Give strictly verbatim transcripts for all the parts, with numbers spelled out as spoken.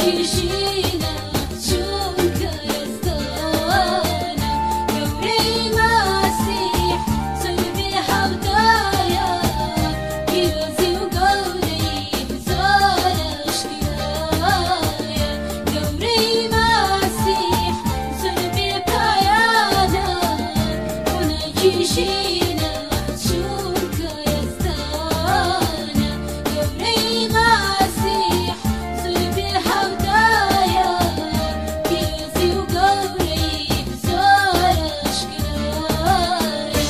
Jîna çûka yezdana, gewreyê Mesîh zulmê hewdaya, pîrozî û gewreyî zor eşkera ye. Gewreyê Mesîh zulmê payana, ona jî jîna çûka yezdana, gewreyê Mesîh zulmê hewdaya, pîrozî û gewreyî zor eşkera ye.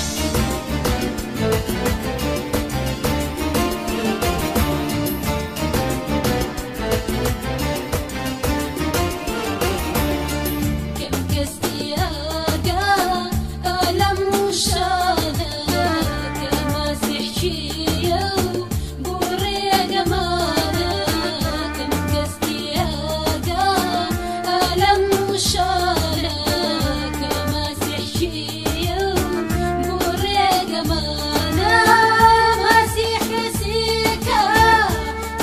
Kêm kes tê agah, elem û şana, ke Mesîh çûye û gorê gemana, kêm kes tê agah, elem û şana, ke Mesîh çûye û gorê gemana. Mesîh kesî ke,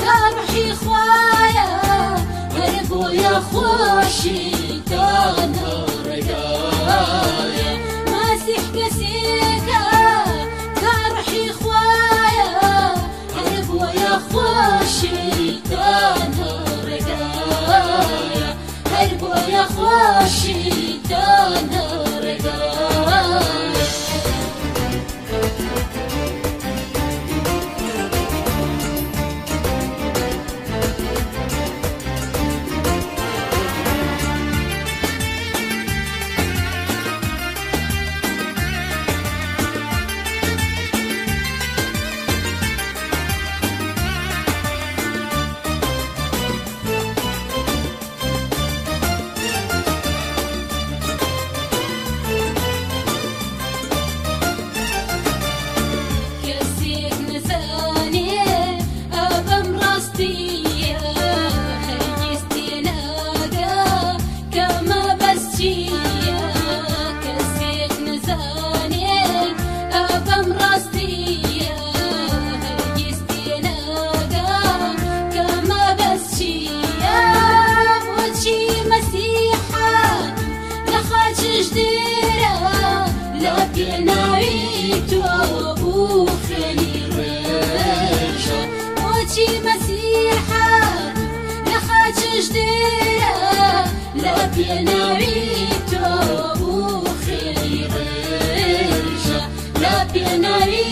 ka ruhî xwe ye, her boya xweşî dana regaya. Mesîh kesî ke, ka ruhî xwe ye, her boya xweşî dana regaya. Her boya xweşî dana regaya. Kesêk nizanê, ev em rastî ye, hergiz tênage, ke mebest çi ye. Kesêk nizanê, ev em rastî ye, hergiz tênage, ke mebest çi ye. Boçî Mesîha li xaç ji dêre, la pênawî to û xêlî rêja. Boçî Mesîha li xaç ji dêre, la pênawî to û xêlî rêja. La pênawî